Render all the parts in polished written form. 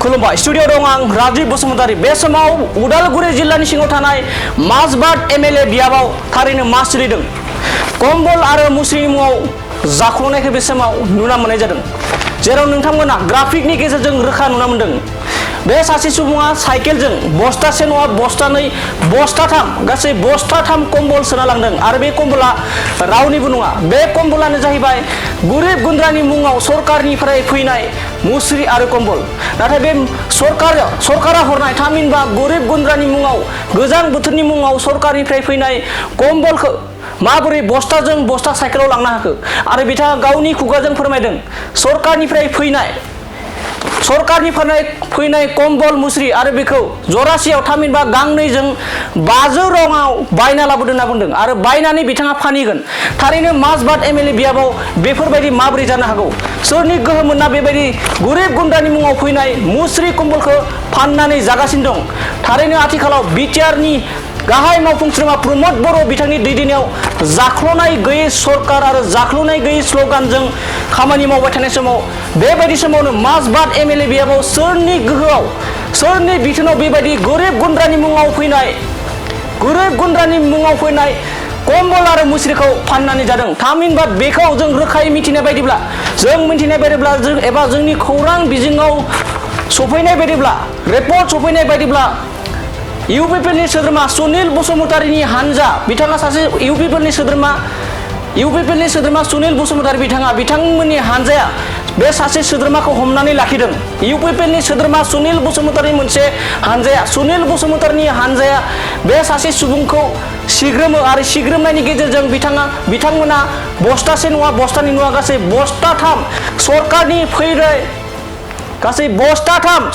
खुलुमबाय स्टुडिअ दं आं राजिब बसुमतारी बे समाव उदालगुरि जिल्लानि सिङाव थानाय माजबाट एमएलए बियाबाव थारैनो मा सोलिदों कम्बल आरो मुस्रिनि मुङाव जाख्ल'नायखौ बे समाव नुना मोननाय जादों जेराव नोंथांमोना ग्राफिकनि गेजेरजों रोखा नुना मोनदों बे सासे सुबुङा साइकेलजों बस्थासे नङा बस्थानै बस्थाथाम गासै बस्थाथाम कम्बल सोना लांदों आरो बे कम्बला रावनिबो नङा बे कम्बलानो जाहैबाय गोरिब गुन्द्रानि मुङाव सरकारनिफ्राय फैनाय मुस्रि आरो कम्बल नाथाय बे सरकारा हरनाय थामहिनबा गोरिब गुन्द्रानि मुङाव गोजां बोथोरनि मुङाव सरकारनिफ्राय फैनाय कम्बलखौ माबोरै बस्थाजों बस्ता साइकेलाव लांनो हाखो आरो बिथाङा गावनि खुगाजों फोरमायदों सरकारनिफ्राय फैनाय कम्बल मुस्रि आरो बेखौ जरासेयाव थामहिनबा गांनैजों 500 राङाव बायना लाबोदों होनना बुंदों आरो बायनानै बिथाङा फानहैगोन थारैनो माजबाट एमएलए बियाबाव बेफोरबायदि माबोरै जानो हागौ सोरनि गोहो मोनना बेबायदि गोरिब गुन्द्रानि मुङाव फैनाय मुस्रि कम्बलखौ फाननानै जागासिनो दं थारैनो आथिखालाव बिटिआरनि गाहाय मावफुं सोद्रोमा प्रमद बर' बिथांनि दैदेननायाव जाख्ल'नाय गैयै सरकार आरो जाख्ल'नाय गैयै स्ल'गानजों खामानि मावबाय थानाय समाव बेबायदि समावनो माजबाट एमएलए बियाबाव सोरनि गोहोआव सोरनि बिथोनाव बेबायदि गोरिब गुन्द्रानि मुङाव फैनाय कम्बल आरो मुस्रिखौ फाननानै जादों थामहिनबा बेखौ जों रोखायै मिथिनाय बायदिब्ला एबा जोंनि खौरां बिजोङाव सफैनाय बायदिब्ला रिपर्ट सफैनाय बायदिब्ला इउपिपिएलनि सोद्रोमा सुनिल बसुमतारीनि हानजा बिथाङा सासे इउपिपिएलनि सोद्रोमा सुनिल बसुमतारी बिथांमोननि हानजाया बे सासे सोद्रोमाखौ हमनानै लाखिदों इउपिपिएलनि सोद्रोमा सुनिल बसुमतारी मोनसे हानजाया सुनिल बसुमतारीनि हानजाया बे सासे सुबुंखौ सिग्रोमो आरो सिग्रोमनायनि गेजेरजों बिथांमोना बस्थासे नङा बस्थानै नङा गासै बस्थाथाम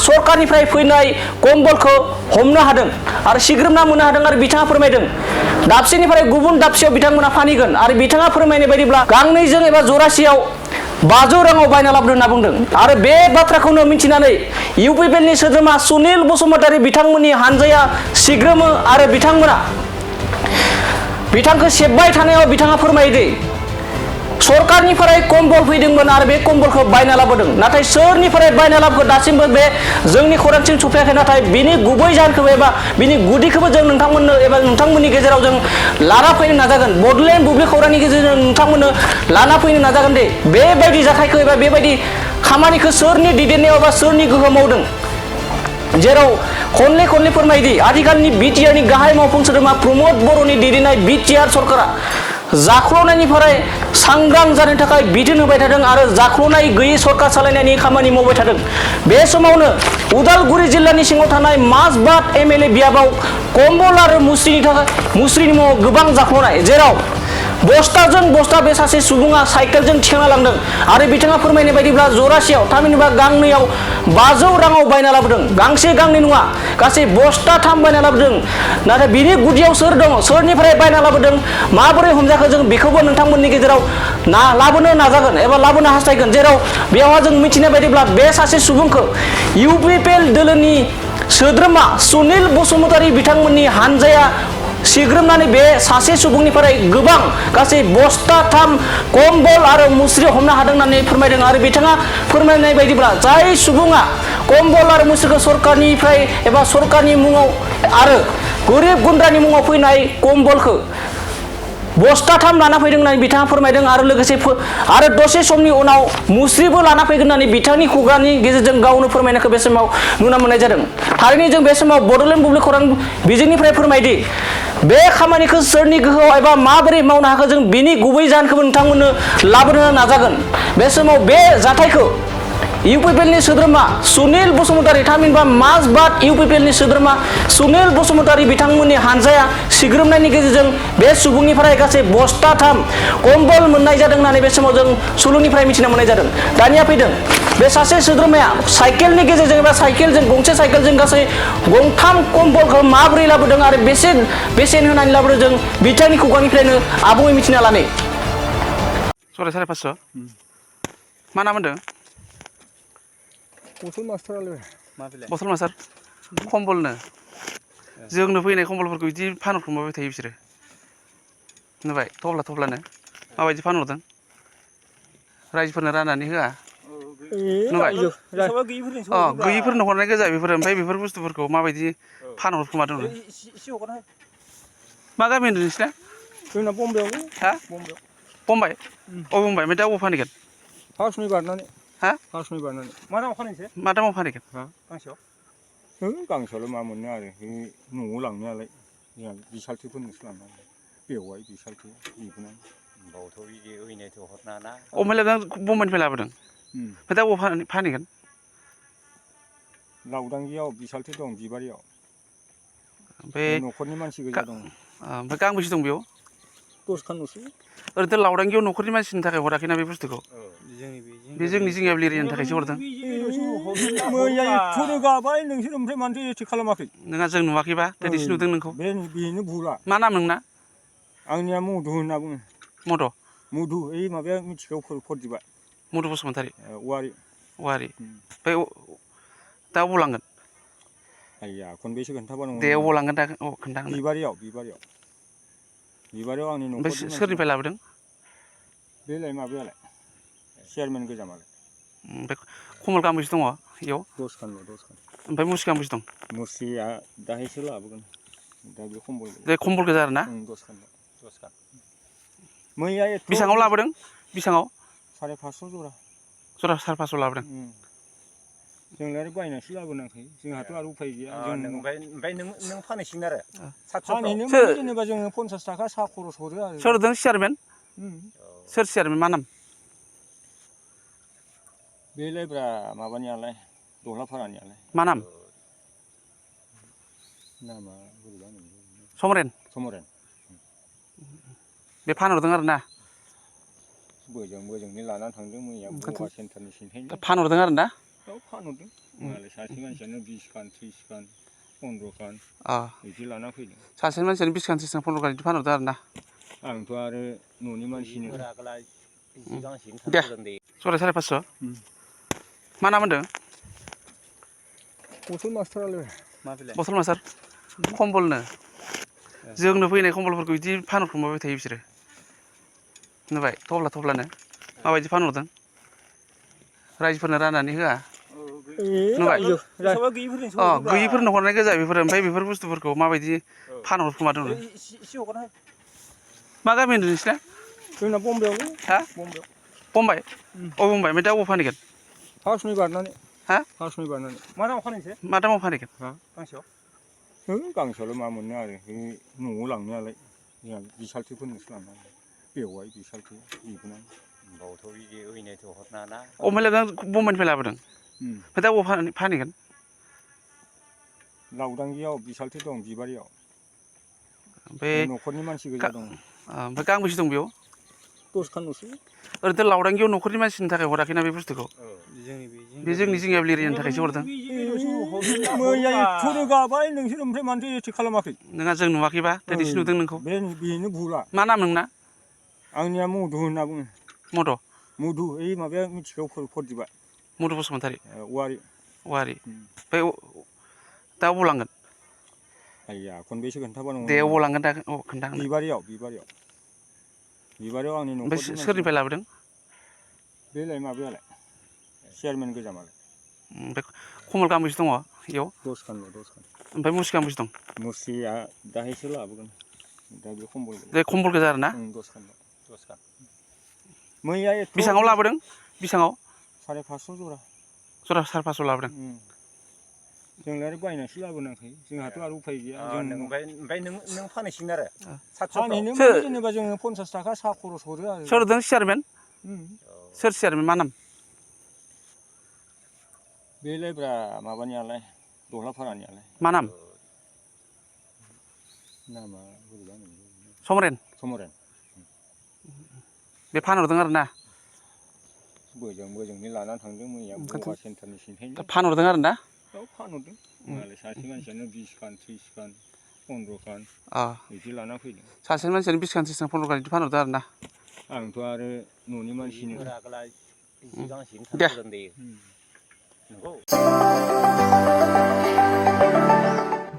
सरकारनिफ्राय फैनाय कम्बलखौ हमनो हादों आरो सिग्रोमना मोननो हादों आरो बिथाङा फोरमायदों दाबसेनिफ्राय गुबुन दाबसेयाव बिथांमोना फानहैगोन आरो बिथाङा फोरमायनाय बायदिब्ला गांनैजों एबा जरासेयाव 500 राङाव बायना लाबोदों होनना बुंदों आरो बे बाथ्राखौनो मिथिनानै इउपिपिएलनि सोद्रोमा सुनिल बसुमतारी बिथांमोननि हानजाया सिग्रोमो आरो बिथांखौ सेबबाय थानायाव बिथाङा फोरमायदो सरकारनिफ्राय कम्बल फैदोंमोन आरो बे कम्बलखौ बायना लाबोदों नाथाय सोरनिफ्राय बायना लाबोखो दासिमबो बे जोंनि खौरांसिम सफैयाखै नाथाय बिनि गुबै जाहोनखौ एबा बिनि गुदिखौबो जों नोंथांमोननो एबा नोंथांमोननि गेजेराव जों लाना फैनो नाजागोन बडलेण्ड बुब्लि खौरांनि गेजेरजों नोंथांमोननो लाना फैनो नाजागोन दे बेबायदि जाथायखौ एबा बेबायदि खामानिखौ सोरनि दैदेननायाव एबा सोरनि गोहो मावदों जेराव खनले फोरमायदि आथिखालनि बिटिआरनि गाहाय मावफुं सोद्रोमा प्रमद बर'नि दैदेननाय बिटिआर सरकारा जाख्ल'नायनिफ्राय सांग्रां जानो थाखाय बिथोन होबाय थादों आरो जाख्ल'नाय गैयै सरकार सालायनायनि खामानि मावबाय थादों बे समावनो उदालगुरि जिल्लानि सिङाव थानाय माजबाट एमएलए बियाबाव कम्बल आरो मुस्रिनि मुङाव गोबां जाख्ल'नाय जेराव बस्थाजों बस्ता बे सासे सुबुङा साइकेलजों थिखांना लांदों आरो बिथाङा फोरमायनाय बायदिब्ला जरासेयाव थामहिनबा गांनैयाव 500 राङाव बायना लाबोदों गांसे गांनै नङा गासै बस्थाथाम बायना लाबोदों नाथाय बिनि गुदियाव सोर दङ सोरनिफ्राय बायना लाबोदों माबोरै हमजाखो जों बेखौबो नोंथांमोननि गेजेराव लाबोनो नाजागोन एबा लाबोनो हास्थायगोन जेराव बेयावहा जों मिथिनाय बायदिब्ला बे सासे सुबुंखौ इउपिपिएल दोलोनि सोद्रोमा सुनिल बसुमतारी बिथांमोननि हानजाया सिग्रोमनानै बे सासे सुबुंनिफ्राय गोबां गासै बस्थाथाम कम्बल आरो मुस्रि हमनो हादों होननानै फोरमायदों आरो बिथाङा फोरमायनाय बायदिब्ला जाय सुबुङा कम्बल आरो मुस्रिखौ सरकारनिफ्राय एबा सरकारनि मुङाव आरो गोरिब गुन्द्रानि मुङाव फैनाय कम्बलखौ बस्थाथाम लाना फैदों होननानै बिथाङा फोरमायदों आरो लोगोसे आरो दसे समनि उनाव मुस्रिबो लाना फैगोन होननानै बिथांनि खुगानि गेजेरजों गावनो फोरमायनायखौ बे समाव नुना मोननाय जादों थारैनो जों बे समाव बडलेण्ड बुब्लि खौरां बिजोंनिफ्राय फोरमायदि बे खामानिखौ सोरनि गोहोआव एबा माबोरै मावनो हाखो जों बिनि गुबै जाहोनखौबो नोंथांमोननो लाबोनो नाजागोन बे समाव बे जाथायखौ इउपिपिएलनि सोद्रोमा सुनिल बसुमतारी थामहिनबा माजबाट इउपिपिएलनि सोद्रोमा सुनिल बसुमतारी बिथांमोननि हानजाया सिग्रोमनायनि गेजेरजों बे सुबुंनिफ्राय गासै बस्थाथाम कम्बल मोननाय जादों होननानै बे समाव जों सुलुंनिफ्राय मिथिना मोननाय जादों दानिया फैदों बे सासे सोद्रोमाया साइकेलनि गेजेरजों एबा गंसे साइकेलजों गासै गंथाम कम्बलखौ माबोरै लाबोदों आरो बेसेन होनानै लाबोदों जों बिथांनि खुगानिफ्रायनो आबुङै मिथिना लानो 550 मा नाम होनदों बथल मास्टार कम्बलनो जोंनो फैनाय कम्बलफोरखौ बिदि फानहरखोमाबाय थायो बिसोरो नुबाय थफ्लानो माबायदि फानहरदों रायजोफोरनो राननानै होआ बे नुबाय सोरबा गैयिफोरनि गैयिफोरनो हरनाय गोजा बेफोर ओमफ्राय बेफोर बुस्थुफोरखौ माबायदि फानहरखोमादों एसे हगारना मा गामि होनदों नोंसिना जोंना बम्बाइआवनो हा बम्बाइआव बम्बाइ बम्बाइ ओमफ्राय दा अबाव फानहैगोन हाउसनि बारनानै हा हाउसनि बारनानै मा दामाव फानहैनोसै मा दामाव फानहैगोन हा गांसेयाव गांसेयावलाय मा मोननो आरो न'आव लांनायालाय जोंहा बिसालथेफोरनोसो लांनांगौ बेवाय बिसालथे बेखौनो बावथ' बिदि ओइनायथ' हरना ना अमेला बम्बाइनिफ्राय लाबोदों ओमफ्राय दा अबाव फानहैगोन लावदांगियाव बिसालथे दं बिबारियाव ओमफ्राय न'खरनि मानसि गोजा दं ओमफ्राय गांबेसे दं बेयाव 10खानल'सो ओरैनोथ' लावदांगियाव न'खरनि मानसिनि थाखाय हराखैना बे बुस्थुखौ बे जोंनि जिंगाब एरियानि थाखायसो हरदों मैया एथ' रोगाबाय नोंसोर ओमफ्राय मानोथो एथो खालामाखै नोंहा जों नुवाखैबा दिनैसो नुदों नोंखौ बेनो भुला मा नाम नोंना आंनिया मधु होनना बुङो मद' मधु ओइ माबाया मिथिखाव फरदिबा मधु बसुमतारी औवारि औवारि ओमफ्राय दा अबाव लांगोन आइया खनबेसे खोन्थाबा नंगौ दे अबाव लांगोन दा खोन्था बिबारियाव आंनि न'खरनि ओमफ्राय सोरनिफ्राय लाबोदों बेलाय माबायालाय चेयारमेन गोजामालाय ओमफ्राय खमल गांबेसे दङ इयाव 10खान ओमफ्राय मुस्रि गांबेसे दं मुस्रिया दाहायसो लाबोगोन दा बे खम्बल गोजा आरो ना 10खान मैया बेसेबाङाव लाबोदों बेसेबाङाव 550 जरा 550 लाबोदों जोंलाय आरो बायनानैसो लाबोनांखायो जोंहाथ' आरो उफाय गैया ओमफ्राय नों फानहैसिगोन आरो फानहैनो जेनेबा जोङो 50 थाखा साहा खरस हरो आरो सोर होदों चेयारमेन सोर चेयारमेन मा नाम बेलायब्रा माबानियालाय दहलाफारानियालाय मा नाम नामा समरेन बे फानहरदों आरो ना बोजोंनि लानानै थांदों मैया गगा सेन्टारनि सिन्थायनो फानहरदों आरो ना फानहरदों मालाय सासे मानसियानो 20 खान 30 खान 15 खान बिदि लाना फैदों सासे मानसियानो 20 खान 30 खान 15 खान बिदि फानहरदों आरो ना आंथ' आरो न'नि मानसिनो दे जरा 550 मा नाम होनदों बथल मास्टारालाय बथल मास्टार खम्बलनो जोंनो फैनाय खम्बलफोरखौ बिदि फानहरखोमाबाय थायो बिसोरो नुबाय थफ्लानो माबायदि फानहरदों रायजोफोरनो राननानै होआ नुबाय गैयिफोरनो हरनाय गोजा बेफोर ओमफ्राय बेफोर बुस्थुफोरखौ माबायदि फानहरखोमादों मा गामि होनदों नोंसिना जोंना बम्बाइआवनो हा बम्बाइ ओमफ्राय दा अबाव फानहैगोन हाउसनि बारनानै हा हाउसनि बारनानै मा दामाव फानहैनोसै मा दामाव फानहैगोन गांसेयावलाय मा मोननो आरो न'आव लांनायालाय जोंहा बिसालथेफोरनोसो लांनांगौ बेवाय बिसालथे बेखौनो बावथ' बिदि ओइनायथ' हरना ना अमेला बम्बाइनिफ्राय लाबोदों ओमफ्राय दा अबाव फानहैगोन लावदांगियाव बिसालथे दं बिबारियाव ओमफ्राय न'खरनि मानसि गोजा दं ओमफ्राय गांबेसे दं बेयाव 10खानल'सो ओरैनोथ' लावदांगियाव न'खरनि मानसिनि थाखाय हराखैना बे बुस्थुखौ बे जोंनि जिंगाब एरियानि थाखायसो हरदों मैया एथ' रोगाबाय नोंसोर ओमफ्राय मानोथो एथो खालामाखै नोंहा जों नुवाखैबा दिनैसो नुदों नोंखौ बेनो भुला मा नाम नोंना आंनिया मधु होनना बुङो मधु ओइ माबाया मिथिखाव फरदिबा मधु बसुमतारी औवारि ओमफ्राय दा अबाव लांगोन आइया खनबेसे खोन्थाबा नंगौ दे अबाव लांगोन दा खोन्था बिबारियाव आंनि न'खरनि ओमफ्राय सोरनिफ्राय लाबोदों बेलाय माबायालाय चेयारमेन गोजामालाय ओमफ्राय खमल गांबेसे दङ इयाव 10खान ओमफ्राय मुस्रि गांबेसे दं मुस्रिया दाहायसो लाबोगोन दा बे खम्बल गोजा आरो ना 10खान मैया बेसेबाङाव लाबोदों बेसेबाङाव 550 जरा 550 लाबोदों जोंलाय आरो बायनानैसो लाबोनांखायो जोंहाथ' आरो उफाय गैया ओमफ्राय नों फानहैसिगोन आरो फानहैनो जेनेबा जोङो 50 थाखा साहा खरस हरो आरो सोर होदों चेयारमेन सोर चेयारमेन मा नाम बेलायब्रा माबानियालाय दहलाफारानियालाय मा नाम नामा समरेन बे फानहरदों आरो ना बोजोंनि लानानै थांदों मैया गगा सेन्टारनि सिन्थायनो फानहरदों आरो ना फानहरदों मालाय सासे मानसियानो 20 खान 30 खान 15 खान बिदि लाना फैदों सासे मानसियानो 20 खान 30 खान 15 खान बिदि फानहरदों आरो ना आंथ' आरो न'नि मानसिनो दे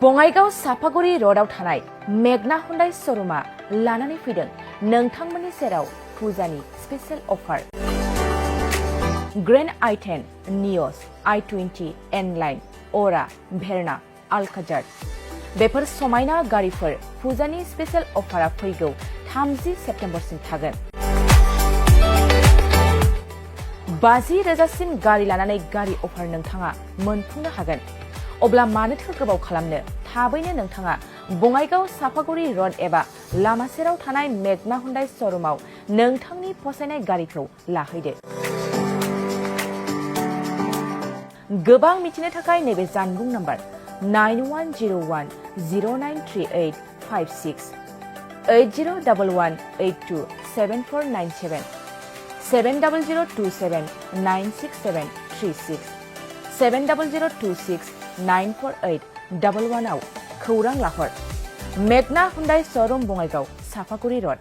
बङाइगाव सापागुरि र'डआव थानाय मेगना हुन्डाइ श'रुमा लानानै फैदों नोंथांमोननि सेराव फुजानि स्पेशेल अफार ग्रेन्ड i10, नियस, i20, N-Line, अरा, भेरना, आल्काजार बेफोर समायना गारिफोर फुजानि स्पेशल अफारा फैगौ 30 सेप्तेम्बरसिम थागोन। 50,000सिम गारि लानानै गारि अफार नोंथाङा मोनफुंनो हागोन। अब्ला मानोथो गोबाव खालामनो? थाबैनो नोंथाङा बङाइगाव साफागुरि रड एबा लामा सेराव थानाय मेगना हुन्डाइ श'रुमाव नोंथांनि फसायनाय गारिखौ लाहैदो। गोबां मिथिनो थाखाय नैबे जानबुं नाम्बार 9101093856 8011827497 70027967336 70026948111 आव खौरां लाहर। मेगना हुन्डाइ श'रुम बङाइगाव साफागुरि रड।